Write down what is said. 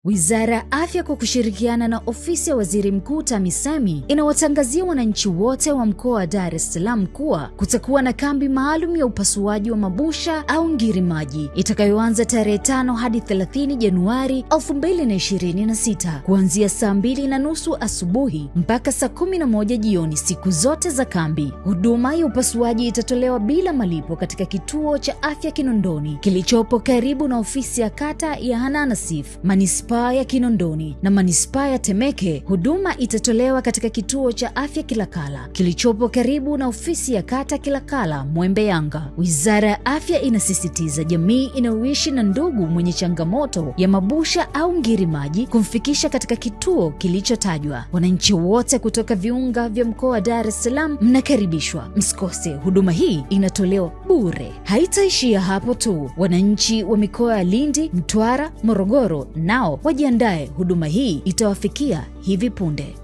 Wizara ya Afya kwa kushirikiana na Ofisi ya Waziri Mkuu TAMISEMI inawatangazia wananchi wote wa mkoa wa Dar es Salaam kuwa kutakuwa na kambi maalum ya upasuaji wa mabusha au ngiri maji itakayoanza tarehe 5 hadi 30 Januari 2026 kuanzia saa 2:30 asubuhi mpaka saa 11 jioni siku zote za kambi. Huduma ya upasuaji itatolewa bila malipo katika kituo cha afya Kinondoni kilichopo karibu na ofisi ya kata ya Hananasif, manispaa ya Kinondoni na manispaa ya Temeke. Huduma itatolewa katika kituo cha afya Kilakala kilichopo karibu na ofisi ya kata Kilakala, Mwembe Yanga. Wizara ya Afya inasisitiza jamii inayoishi na ndugu mwenye changamoto ya mabusha au ngiri maji kumfikisha katika kituo kilichotajwa. Wananchi wote kutoka viunga vya mkoa wa Dar es Salaam mnakaribishwa, msikose. Huduma hii inatolewa bure. Haitaishia hapo tu, wananchi wa mikoa ya Lindi, Mtwara, Morogoro nao wajiandae, huduma hii itawafikia hivi punde.